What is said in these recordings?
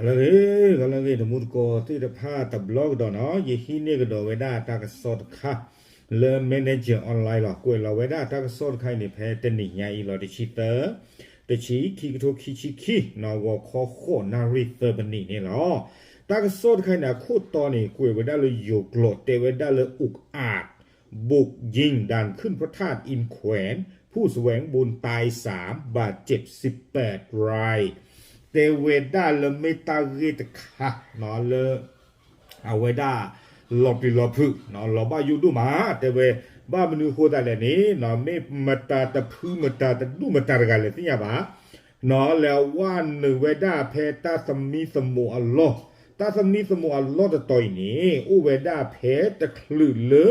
လၢဂ့ၤ ဂီၤလၢဂ့ၤ တမူတကိးသ့ၣ်တဖၣ်တဘျီကဒီးနီၤ, ယဟံးန့ၢ်ကဒီးဝဲဒၣ်တၢ်ကစီၣ်တခါ လၢ Manager Online လီၤ. ကွဲးလီၤဝဲဒၣ်တၢ်ကစီၣ်တခါအံၤန့ၣ် ဖဲတနံၤညါအံၤလီၤ တဆံသၢ တဆံ ခံကထိခံဆံခံ နီၤ ဂီၤခီဃိးနၣ်ရံၣ်သၢမံးနံးန့ၣ်လီၤ. တၢ်ကစီၣ်တခါအံၤန့ၣ် အခိၣ်တီန့ၣ် ကွဲးဝဲဒၣ်လၢယိၤကျိာ် တဲဝဲဒၣ်လၢ อุกอาจ บุกยิงด่านขึ้นพระธาตุอินแขวน ผู้แสวงบุญตายสาม บาดเจ็บสิบแปดราย တဲဝဲဒၣ်လၢမ့ၢ်တၢ်ဂ့ၢ်တခါ လၢ အဝဲဒၣ် လီၤပျံၤလီၤဖုး လီၤဘၣ်ယိၣ်ဒိၣ်မး တဲဝဲ ဘၣ်မနုၤအဃိသတးလဲၣ်န့ၣ် မ့ၢ်မတၤတဖုမတၤတဒူၣ်မတၤတဂၤလဲၣ်သ့ၣ်ညါဘၣ် နီၤ လဲၤဝဲနုာ်ဝဲဒၣ်ဖဲတၢ်သမံသမိးအလီၢ်, တၢ်သမံသမိးအလီၢ်တတီၤအံၤန့ၣ် အိၣ်ဝဲဒၣ်ဖဲတချုးလၢ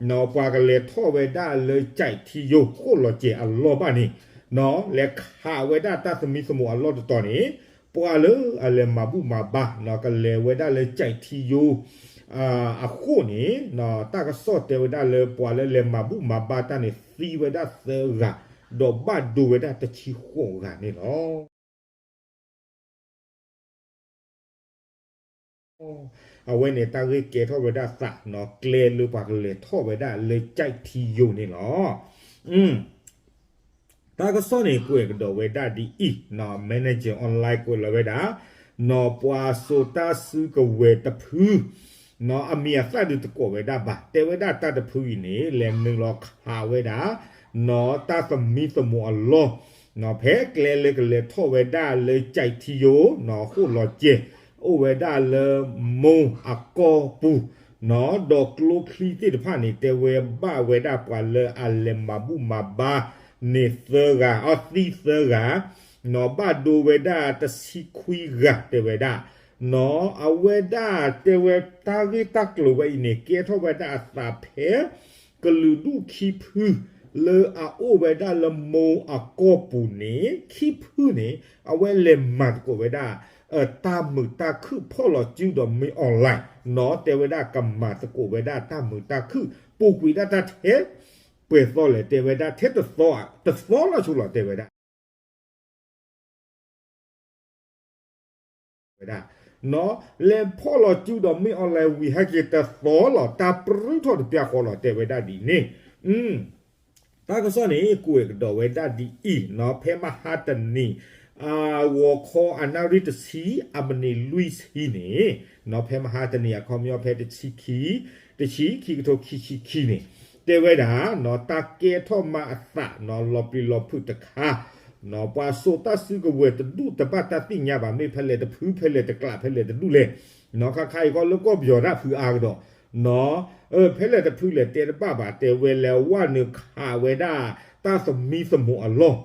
နီၤ ပှၤကလဲၤထီၣ်ဝဲဒၣ်လၢကၠဲးထံယိ ဃိၣ်လီၤစဲၤအလီၢ်ဘၣ်န့ၣ် နီၤ လဲၤခးဝဲဒၣ်တၢ်သမံသမိးအလီၢ်တတီၤန့ၣ် ပှၤလၢအလဲၤမၤဘူၣ်မၤဘါ နီၤ ကလဲၤဝဲဒၣ်လၢကၠဲးထံယိ အဃိန့ၣ် နီၤ တၢ်ကစီၣ်တဲဝဲဒၣ်လၢပှၤလၢလဲၤမၤဘူၣ်မၤဘါတၢ်န့ၣ် သံဝဲဒၣ်သၢဂၤ ဒီးဘၣ်ဒိဝဲဒၣ်တဆံဃိးဂၤန့ၣ်လီၤ. အဝဲန့ၣ်တၢ်ဂ့ၢ်ကဲထီၣ်ဝဲဒၣ်သး နီၤ ကျဲလၢပှၤကလဲၤထီၣ်ဝဲဒၣ်လၢကၠဲးထံယိန့ၣ်လီၤ. တၢ်ကစီၣ်န့ၣ် ကွဲးကဒီးဝဲဒၣ်ဒ်အံၤ နီၤ Manager Online ကွဲးလီၤဝဲဒၣ် နီၤ ပှၤစိာ်တၢ်စုကဝဲၤတဖု နီၤ အမံၤအသၣ်ဒုးတကိးဝဲဒၣ်ဘၣ် တဲဝဲဒၣ်တၢ်တဖုအံၤန့ၣ် လဲၤနုာ်လီၤခးဝဲဒၣ် နီၤ တၢ်သမံသမိးအလီၢ် နီၤ ဖဲကျဲလၢကလဲၤထီၣ်ဝဲဒၣ်လၢကၠဲးထံယိ နီၤ ဃိၣ်လီၤစဲၤ အိၣ်ဝဲဒၣ်လၢမိၢ်အကီၢ်ပူၤ နီၤ ဒီးကျိချံသ့ၣ်တဖၣ်န့ၣ် တဲဝဲဘၣ်ဝဲဒၣ်ပှၤလၢအလဲၤမၤဘူၣ်မၤဘါန့ၣ်သၢဂၤ အသံသၢဂၤ နီၤ ဘၣ်ဒိဝဲဒၣ်တဆံခွံဂၤ တဲဝဲဒၣ် နီၤ အဝဲဒၣ်တဲဝဲတၢ်ဂ့ၢ်တၢ်ကျိၤဝဲအံၤန့ၣ် ကဲထီၣ်ဝဲဒၣ်အသးဖဲ ကလုာ်ဒူၣ်ခံဖု လၢအအိၣ်ဝဲဒၣ်လၢမိၢ်အကီၢ်ပူၤန့ၣ် ခံဖုန့ၣ် အဝဲလဲၤမၤသကိးဝဲဒၣ် တၢ်မုာ်တၢ်ခုၣ်ဖီၣ်လီၤစုဒီးမ့ၢ် online နီၤ တဲဝဲဒၣ်ကမၤသကိးဝဲဒၣ်တၢ်မုာ်တၢ်ခုၣ် ပူၤကွံာ်ဒၣ်တၢ်ထဲ ပှဲၤသီလဲၣ် တဲဝဲဒၣ်ထဲတသီ တသီလီၤဆိလီၤ တဲဝဲဒၣ် ဝဲဒၣ် နီၤ လဲၤဖီၣ်လီၤစုဒီးမ့ၢ် online ဝံၤဟဲက့ၤတသီလီၤ တၢ်ပြူၢ်ထီၣ်တပျၢ်ဃီလီၤ တဲဝဲဒၣ်ဒ်န့ၣ် တၢ်ကစီၣ်န့ၣ် ကွဲးကဒီးဝဲဒၣ်ဒ်အံၤ နီၤ ဖဲမဟါတနံၤ ဂီၤခီအနၣ်ရံၣ်တဆံ အမံးနံးလွံၢ်ဆံန့ၣ် နီၤ ဖဲမဟါတနံၤ အခီပညီဖဲတဆံခံ တဆံ ခံကထိခံဆံခံန့ၣ် တဲဝဲဒၣ် နီၤ တၢ်ကဲထီၣ်မၤအသး နီၤ လီၤပျံၤလီၤဖုးတခါ နီၤ ပှၤစိာ်တၢ်စုကဝဲၤတဒူၣ်တဘၣ်တၢ်သ့ၣ်ညါဘၣ် မ့ၢ်ဖဲလဲၣ်တဖု ဖဲလဲၣ်တကျး ဖဲလဲၣ်တဒူၣ်လဲၣ် နီၤ ခါခါအံၤဃီလၢကီၢ်ပယီၤဒၣ်ဖုအါကဒီး နီၤ ဖဲလဲၣ်တဖုလဲၣ်တဲတဘၣ်ဘၣ် တဲဝဲလဲၤဝဲနုာ်ခးဝဲဒၣ် တၢ်သမံသမိးအလီၢ်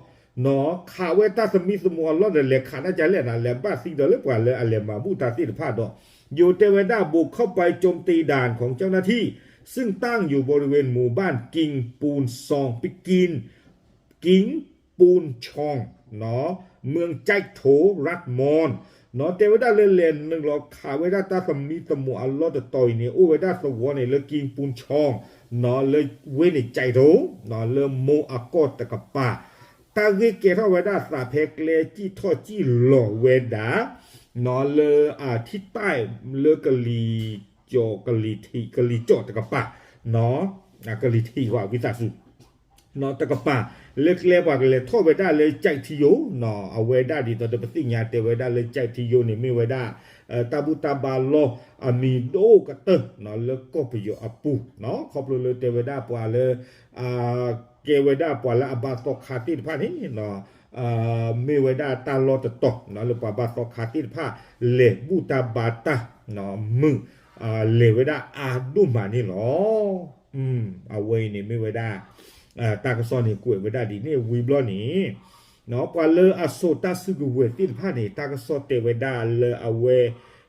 နီၤ ခးဝဲတၢ်သမံသမိးအလီၢ်ဒီး လဲၤခးတၢ်ကလဲၣ်နၤ လဲၤဘၣ်သံဒီးလၢပှၤလၢအလဲၤမၤဘူၣ်တၢ်သ့ၣ်တဖၣ်ဒီး ယိၤတဲဝဲဒၣ် บุกเข้าไปโจมตีด่านของเจ้าหน้าที่ ซึ่งตั้งอยู่บริเวณหมู่บ้านกิงปูนซอง ไปกิน กิงปูนชอง နီၤ เมืองแจ้โถ รัฐมอน နီၤ တဲဝဲဒၣ်လၢလဲၤနုာ်လီၤခးဝဲဒၣ်တၢ်သမံသမိးအလီၢ်တတီၤအံၤန့ၣ် အိၣ်ဝဲဒၣ်သဝီန့ၣ်လၢ กิงปูนชอง နီၤ လၢဝ့ၢ်န့ၣ် แจ้โถ နီၤ လၢမိၢ်အကီၢ်တကပၤ တၢ်ဂ့ၢ်ကဲထီၣ်ဝဲဒၣ်သးဖဲကျဲစံၣ်ထီၣ်စံၣ်လီၤဝဲဒၣ် နီၤ လၢအထံၣ်တၢ်လၢကလံၤကၠီၣ် ကလံၤစံၣ်တကပၤ နီၤ ကလံၤထံးဝဲဝံသးစူၤ နီၤ တကပၤ လၢကျဲပှၤကလဲၤထီၣ်ဝဲဒၣ်လၢကၠဲးထံယိ နီၤ အဝဲဒၣ်ဒ်သိးဒီးပသ့ၣ်ညါတဲဝဲဒၣ်လၢကၠဲးထံယိန့ၣ် မ့ၢ်ဝဲဒၣ် တၢ်ဘူၣ်တၢ်ဘါလီၢ်အမံၤဒိၣ်ကတၢၢ် နီၤ လၢကီၢ်ပယီၤအပူၤ နီၤ ခီဖျိလၢတဲဝဲဒၣ်ပှၤလၢ ကဲဝဲဒၣ်ပှၤလၢအဘါသီခါသ့ၣ်တဖၣ်န့ၣ် မ့ၢ်ဝဲဒၣ်တၢ်လီၢ်တတီၤ နီၤ လၢပှၤဘါသီခါသ့ၣ်တဖၣ် လဲၤဘူၣ်တၢ်ဘါတၢ် မုာ် လဲၤဝဲဒၣ်အါဒိၣ်မးန့ၣ်လီၤ. အဝဲအံၤန့ၣ်မ့ၢ်ဝဲဒၣ် တၢ်ကစီၣ်န့ၣ်ကွဲးဝဲဒၣ်ဒ်န့ၣ်ဝံၤဘျီန့ၣ် နီၤ ပှၤလၢအစိာ်တၢ်စုကဝဲၤသ့ၣ်တဖၣ်န့ၣ် တၢ်ကစီၣ်တဲဝဲဒၣ်လၢအဝဲ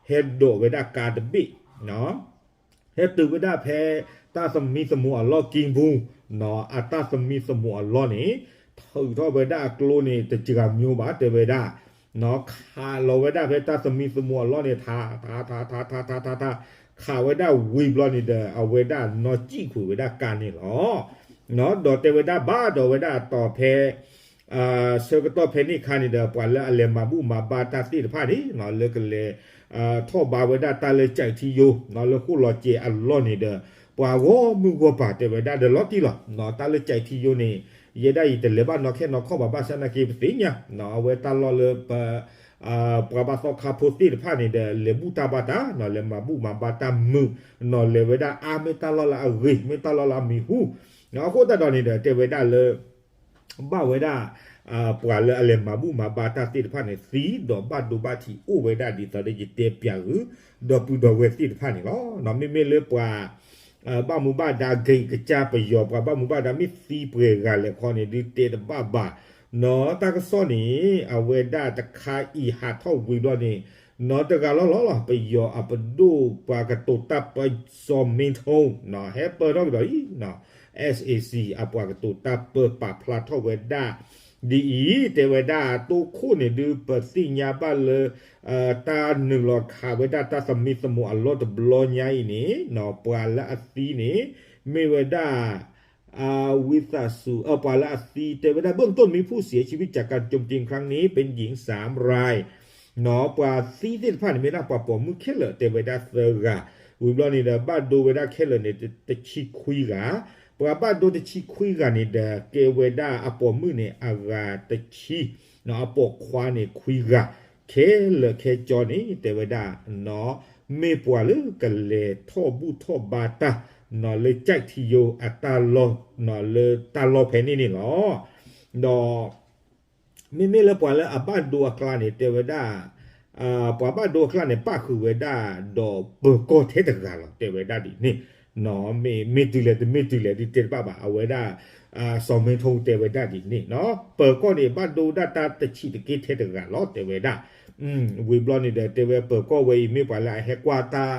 ဟဲဒိးဝဲဒၣ်ကါတဘ့ၣ် နီၤ ဟဲတုၤဝဲဒၣ်ဖဲ တၢ်သမံသမိးအလီၢ် ကံၢ်ပူၤ နီၤ အတၢ်သမံသမိးအလီၢ်န့ၣ် ထုးထီၣ်ဝဲဒၣ်အကျိန့ၣ် တစှၤမျိဘၣ် တဲဝဲဒၣ် နီၤ ခးလီၤဝဲဒၣ်ဖဲတၢ်သမံသမိးအလီၢ်န့ၣ် ထး ထး ထး ထး ထး ထး ထး ထး ခးဝဲဒၣ်ဝံၤဘျီန့ၣ်ဒီး အဝဲဒၣ်နီၢ်စံၣ်ကွံာ်ဝဲဒၣ်ကါန့ၣ်လီၤ. နီၤ ဒီးတဲဝဲဒၣ်ဘၣ်ဒီးဝဲဒၣ်အတီၤဖဲ ဆၢကတီၢ်ဖဲန့ၣ်အခါန့ၣ်ဒီး ပှၤလၢအလဲၤမၤဘူၣ်မၤဘါတၢ်သ့ၣ်တဖၣ်န့ၣ် လၢကလဲၤ ထီၣ်ဘါဝဲဒၣ်တၢ်လၢကၠဲးထံယိ လၢဃိၣ်လီၤကဲးအလီၢ်န့ၣ်ဒီး ပှၤဂီၢ်မုၢ်ဂီၢ်ပၤတဲဝဲဒၣ်ဒီးလီၤတံၢ်လီၤ. တၢ်လၢကၠဲးထံယိန့ၣ် ယဲဒၣ်အံၤတလဲၤဘၣ်နီၢ်ခဲနီၢ်ခီၣ်ဘၣ် ဘၣ်ဆၣ်နာ်က့ပသ့ၣ်ညါ အဝဲတၢ်လီၢ်လၢပ ပှၤဘၣ်သီခါဖိသ့ၣ်တဖၣ်န့ၣ်ဒီး လဲၤဘူၣ်တၢ်ဘါတၢ် လဲၤမၤဘူၣ်မၤဘါတၢ်မုာ် လဲၤဝဲဒၣ်အါ မ့ၢ်တၢ်လီၢ်လၢအဂ့ၤ မ့ၢ်တၢ်လီၢ်လၢအမံၤဟူ အဃိသတးဒီးန့ၣ်ဒီး တဲဝဲဒၣ်လၢ ဘၣ်ဝဲဒၣ် ပှၤလၢအလဲၤမၤဘူၣ်မၤဘါတၢ်သ့ၣ်တဖၣ်န့ၣ် သံဒီးဘၣ်ဒိဘၣ်ထံးအိၣ်ဝဲဒၣ်ဒ်သိးဒီးယတဲပၠးဂုာ် ဒီပုၢ်ဒီဝဲၢ်သ့ၣ်တဖၣ်န့ၣ်လီၤ. မ့မ့ၢ်လၢပှၤ ဘၣ်မူဘၣ်ဒါ က့ၤကစၢ်ပယီၤ ပှၤဘၣ်မူဘၣ်ဒါမ့ၢ်သံပှဲၤဂၤလဲၣ်ခီန့ၣ် ဒုးတဲတဘၣ်ဘၣ် နီၢ်တၢ်ကစီၣ်န့ၣ် အဝဲဒၣ်တခါအံၤဟးထီၣ်ဝံၤဘျီန့ၣ် နီၢ်တဂၤလီၤလီၤလီၤ ပယီၤအပဒိၣ်ပှၤကတိၤတၢ်ပၢ စီၤမ့ထိ ဟဲပၢထီၣ်ကဒီးအံၤ SAC အပှၤကတိၤတၢ်ပၢပာ်ဖျါထီၣ်ဝဲဒၣ် ဒ်အံၤ တဲဝဲဒၣ်တိခိၣ်န့ၣ်ဒုး ပသ့ၣ်ညါဘၣ်လၢ တၢ်နုာ်လီၤခးဝဲဒၣ်တၢ်သမံသမိးအလီၢ်တဘျီညါအံၤန့ၣ် ပှၤလၢအသံန့ၣ် မ့ၢ်ဝဲဒၣ် ဝံသးစူၤ ပှၤလၢအသံတဲဝဲဒၣ် เบื้องต้นมีผู้เสียชีวิตจากการโจมตีครั้งนี้เป็นหญิงสามราย ပှၤသံသ့ၣ်တဖၣ်န့ၣ် မ့ၢ်ဒၣ်ပှၤပိာ်မုၣ်ခဲလၢာ် တဲဝဲဒၣ်သၢဂၤ ဝံၤဘျီန့ၣ်ဒီး ဘၣ်ဒိဝဲဒၣ်ခဲလၢာ်န့ၣ် တဆံခွံဂၤ ပှၤဘၣ်ဒိတဆံခွံဂၤန့ၣ်ဒီး ကဲဝဲဒၣ်အပိာ်မုၣ်န့ၣ် အဂၤတဆံ အပိာ်ခွါန့ၣ်ခွံဂၤ ခဲလၢာ်ခဲဆ့န့ၣ် တဲဝဲဒၣ် မ့ၢ်ပှၤလၢကလဲၤထီၣ်ဘူၣ်ထီၣ်ဘါတၢ် လၢကၠဲးထံယိအတၢ်လီၢ် လၢတၢ်လီၢ်ဖဲန့ၣ်န့ၣ်လီၤ. ဒီး မ့မ့ၢ်လၢပှၤလၢအဘၣ်ဒိအကျါန့ၣ် တဲဝဲဒၣ် ပှၤဘၣ်ဒိအကျါန့ၣ် ပၣ်ဃုာ်ဝဲဒၣ်ဒီးပၢၤကီၢ်ထဲတဂၤလီၤ တဲဝဲဒၣ်ဒ်န့ၣ် မ့ၢ်တုၤလဲၣ်တမ့ၢ်တုၤလဲၣ်ဒုးတဲတဘၣ်ဘၣ် အဝဲဒၣ် စီၤမ့ထိတဲဝဲဒၣ်ဒ်န့ၣ် ပၢၤကီၢ်န့ၣ် ဘၣ်ဒိဝဲဒၣ်တၢ်တဆံးတက့ၢ်ထဲတဂၤလီၤ တဲဝဲဒၣ် ဝံၤဘျီန့ၣ်ဒီး တဲဝဲပၢၤကီၢ်ဝဲအံၤ မ့ၢ်ပှၤလၢအဟဲကွၢ်တၢ်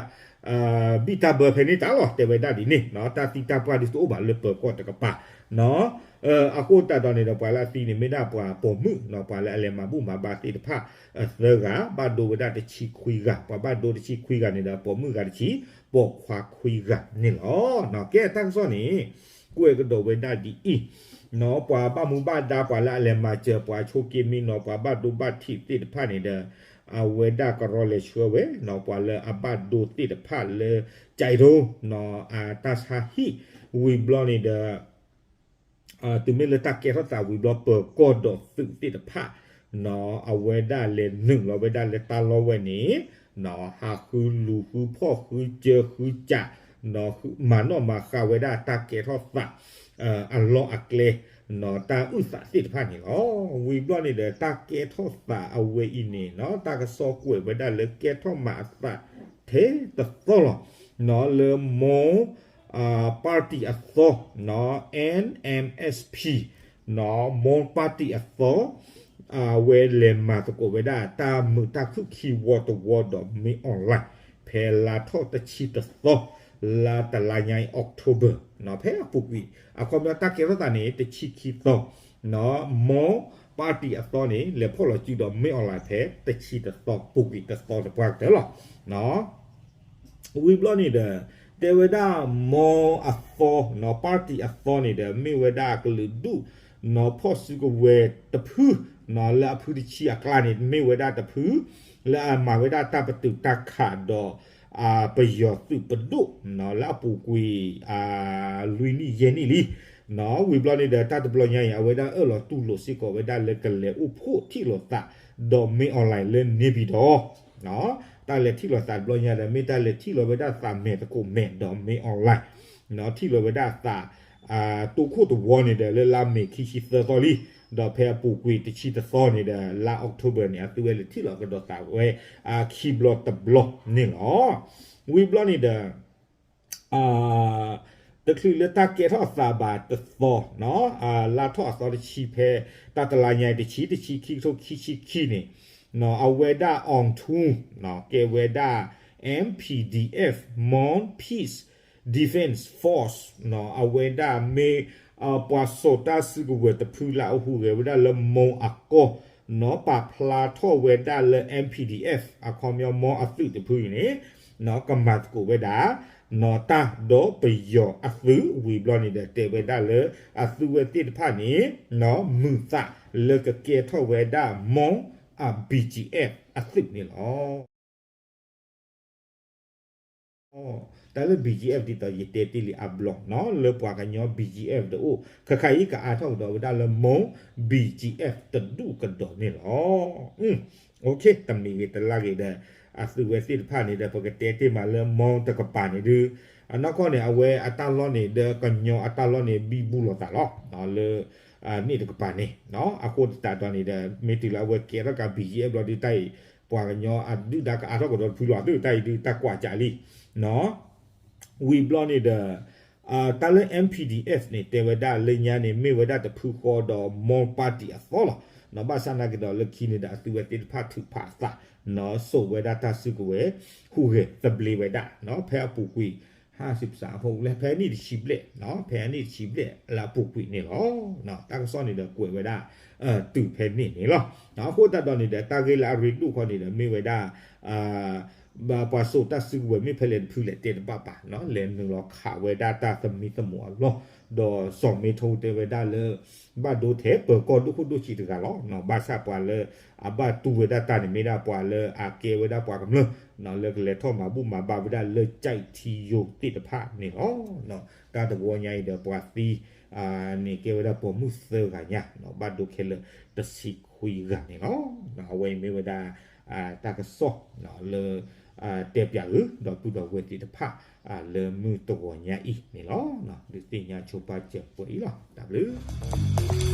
ဘံၣ်တၢ်ဘၢဖဲန့ၣ်တၢ်လီၤ တဲဝဲဒၣ်ဒ်န့ၣ် တၢ်သံတၢ်ပှၢ်ဒုးတအိၣ်ဘၣ်လၢပၢၤကီၢ်တကပၤ အဃိသတးဒီးန့ၣ်ဒီး ပှၤလၢအသံန့ၣ် မ့ၢ်ဒၣ်ပှၤပိာ်မုၣ် ပှၤလၢအလဲၤမၤဘူၣ်မၤဘါသ့ၣ်တဖၣ် သၢဂၤ ဘၣ်ဒိဝဲဒၣ်တဆံခွံဂၤ ပှၤဘၣ်ဒိတဆံခွံဂၤန့ၣ်ဒီး ပိာ်မုၣ်ဂၤတဆံ ပိာ်ခွါခွံဂၤန့ၣ်လီၤ. ကဲတၢ်ကစီၣ်န့ၣ် ကွဲးကဒီးဝဲဒၣ်ဒ်အံၤ ပှၤဘၣ်မူဘၣ်ဒါ ပှၤလၢအလဲၤမၤစၢၤ ပှၤဆိးက့မံနီၤ ပှၤဘၣ်ဒိဘၣ်ထံးသ့ၣ်တဖၣ်န့ၣ်ဒီး အဝဲဒၣ်ကရီလဲၤဆှၢဝဲ ပှၤလၢအဘၣ်ဒိသ့ၣ်တဖၣ်လၢ ကၠဲးဒိ အတၢ်ဆါဟံၣ် ဝံၤဘျီန့ၣ်ဒီး တုၤမ့ၢ်လၢတၢ်ကဲထီၣ်သးဝံၤဘျီ ပၢၤကီၢ်ဒီးသုးသ့ၣ်တဖၣ် အဝဲဒၣ်လဲၤနုာ်လီၤဝဲဒၣ်လၢတၢ်လီၢ်ဝဲန့ၣ် ဟးဃုလူၤဃုဖီၣ်ဃုစၢဃုစး မၤနီၣ်မၤဃါဝဲဒၣ်တၢ်ကဲထီၣ်သး အလီၢ်အကျဲ တၢ်အုၣ်သးသ့ၣ်တဖၣ်န့ၣ်လီၤ. ဝံၤဘျီန့ၣ်ဒီး တၢ်ကဲထီၣ်သးအဝဲအံၤန့ၣ် တၢ်ကစီၣ်ကွဲးဝဲဒၣ်လၢကဲထီၣ်မၤအသးထဲတသီလီၤ လၢ Mon Party အသီ NMSP Mon Party အသီ အဝဲလဲၤမၤသကိးဝဲဒၣ် တၢ်မုာ်တၢ်ခုၣ်ခံဝီတဝီဒီး မ့ၢ် online ဖဲလါထီၣ်တဆံတသီ လါတလါညါအံၤ October ဖဲအပူၤကွံာ် အခီပညီတၢ်ကဲထီၣ်သးန့ၣ် တဆံခံသီ Mon Party အသီန့ၣ် လဲၤဖီၣ်လီၤစုဒီး မ့ၢ် online ဖဲတဆံတသီ ပူၤကွံာ်တသီတပှၢ်ကတၢၢ်လီၤ. ဝံၤဘျီန့ၣ်ဒီး တဲဝဲဒၣ် Mon အသီ Party အသီန့ၣ်ဒီး မ့ၢ်ဝဲဒၣ်ကလုာ်ဒူၣ် ဖီၣ်စုကဝဲၤတဖု လၢအဖုတဆံအကျါန့ၣ် မ့ၢ်ဝဲဒၣ်တဖု လၢအမၤဝဲဒၣ်တၢ်ပတုာ်တၢ်ခးဒီး ပယီၤသုးပဒိၣ် လၢအပူၤကွံာ် လွံၢ်နံၣ်ယဲၢ်နံၣ်လံ ဝံၤဘျီန့ၣ်ဒီး တၢ်တဘျီညါအံၤ အဝဲဒၣ်အၢၣ်လီၤတူၢ်လိာ်စ့ၢ်ကီးဝဲဒၣ်လၢကလဲၤအိၣ်ဖှိၣ်ထံၣ်လိာ်သး ဒီးမ့ၢ် online လၢ နေပြည်တော် တၢ်လဲၤထံၣ်လိာ်သးတဘျီညါဒီး မ့ၢ်တၢ်လဲၤထံၣ်လိာ်ဝဲဒၣ်သးမဲာ်သကိးမဲာ်ဒီးမ့ၢ် online ထံၣ်လိာ်ဝဲဒၣ်သး တိခိၣ်တဝီန့ၣ်ဒီး လၢလါမ့ၤခံဆံသၢသီလံ ဒီးဖဲအပူၤကွံာ်တဆံတသီန့ၣ်ဒီး လါ October န့ၣ် အသုဝဲလဲၤထံၣ်လိာ်ကဒီးသးဝဲ ခံဘျီတဘျီန့ၣ်လီၤ. ဝံၤဘျီန့ၣ်ဒီး တချုးလၢတၢ်ကဲထီၣ်သးဘၣ်တသီ လါထီၣ်အသီတဆံဖဲ တၢ်တလါညါအံၤ တဆံ တဆံခံ ကထိခံဆံခံန့ၣ် အဝဲဒၣ် အောင်ထူ ကဲဝဲဒၣ် M P D F Mon Peace Defense Force အဝဲဒၣ်မ့ၢ် ပှၤစိာ်တၢ်စုကဝဲၤတဖုလၢအဟူးဂဲၤဝဲဒၣ်လၢ Mon အကီၢ် ပာ်ဖျါထီၣ်ဝဲဒၣ်လၢ M P D F အခီပညီ Mon အသုးတဖုအံၤန့ၣ် ကမၤသကိးဝဲဒၣ် နီၢ်တၢ်ဒီးပယီၤအသုးဝံၤဘျီန့ၣ်ဒီး တဲဝဲဒၣ်လၢအသုးဝဲသ့ၣ်တဖၣ်န့ၣ် မုာ်သးလၢကကဲထီၣ်ဝဲဒၣ် မီၢ်အ BGF အသုးန့ၣ်လီၤ. တၢ်လၢ BGF ဒ်သိးယတဲတ့ၢ်လံအဘျီ လၢပှၤကညီ BGF တအိၣ် ခဲခါအံၤကအါထီၣ်ကဒီးဝဲဒၣ်လၢ မီၢ် BGF တဒူၣ်ကဒီးန့ၣ်လီၤ. တမံၤဂ့ၤတလါဂ့ၤဒီး အသုးဝဲသ့ၣ်တဖၣ်န့ၣ်ဒီး ပကတဲတ့ၢ်မးလၢမီၢ်တကပၤန့ၣ်ဒုး အနီၢ်ကီၢ်န့ၣ် အဝဲအတၢ်လီၢ်န့ၣ်ဒီး ကညီအတၢ်လီၢ်န့ၣ် ဘံဘူလိာ်သးလီၤ လၢ န့ၣ်တကပၤန့ၣ် အဃိသတးဒီးန့ၣ်ဒီး မ့ၢ်တုၤလၢအဝဲကဲထီၣ်ကး BGF ဘျီဒုးတၢ်အံၤ ပှၤကညီအဒုၣ်ဒါကအါထီၣ်ကဒီးတဖုလီၤ သုတၢ်အံၤဒုးတၢ်ကွၢ်ကးလံ ဝံၤဘျီန့ၣ်ဒီး တၢ်လၢ MPDF န့ၣ် တဲဝဲဒၣ်လၢညါန့ၣ် မ့ၢ်ဝဲဒၣ်တဖုဃီဒီး မီၢ် party အသီလီၤ. ဘၣ်ဆၣ်သနာ်က့ဒီးလၢခံန့ၣ်ဒီး အသုးဝဲသ့ၣ်တဖၣ်ထုးဖးအသး စိာ်ဝဲဒၣ်တၢ်စုကဝဲၤ ဟူးဂဲၤသဘျ့ဝဲဒၣ် ဖဲအပူၤကွံာ် ဟါစံးပစးအဖီလၢ ဖဲအနံၣ်တဆံဘျဲၣ် ဖဲအနံၣ်တဆံဘျဲၣ်လၢအပူၤကွံာ်န့ၣ်လီၤ. တၢ်ကစီၣ်န့ၣ်ဒီးကွဲးဝဲဒၣ် တုၤဖဲန့ၣ်န့ၣ်လီၤ. အဃိသတးဒီးန့ၣ်ဒီး တၢ်ဂ့ၢ်လၢအရ့ဒိၣ်ခီန့ၣ်ဒီး မ့ၢ်ဝဲဒၣ် ပှၤစိာ်တၢ်စုကဝဲၤမ့ၢ်ဖဲလဲၣ်တဖုလဲၣ်တဲတဘၣ်ဘၣ် လဲၤနုာ်လီၤခးဝဲဒၣ်တၢ်သမံသမိးအလီၢ် ဒီးစီၤမ့ထိတဲဝဲဒၣ်လၢ ဘၣ်ဒိထဲပၢၤကီၢ်ဒိၣ်ခိၣ်ဒိၣ်ဆံးတဂၤလီၤ. ဘၣ်ဆၣ်ပှၤလၢအဘၣ်တူၢ်ဝဲဒၣ်တၢ်န့ၣ် မ့ၢ်ဒၣ်ပှၤလၢအကဲဝဲဒၣ်ပှၤကမျၢၢ် လၢကလဲၤထီၣ်မၤဘူၣ်မၤဘါဝဲဒၣ်လၢ ကၠဲးထံယိၤသ့ၣ်တဖၣ်န့ၣ်လီၤ. တၢ်တဝီညါအံၤဒီးပှၤသံ န့ၣ်ကဲဝဲဒၣ်ပိာ်မုၣ်သၢဂၤညါ ဘၣ်ဒိခဲလၢာ်တဆံခွံဂၤန့ၣ်လီၤ. အဝဲအံၤမ့ၢ်ဝဲဒၣ် တၢ်ကစီၣ် လၢ တဲပၠးဂ့ၤ ဒီပုၢ်ဒီဝဲၢ်သ့ၣ်တဖၣ် လၢမုၢ်တဂီၤညါအံၤန့ၣ်လီၤ. ဒုးသ့ၣ်ညါဆိပာ်စၢၤပှဲၤအံၤလီၤ. တၢ်ဘျုး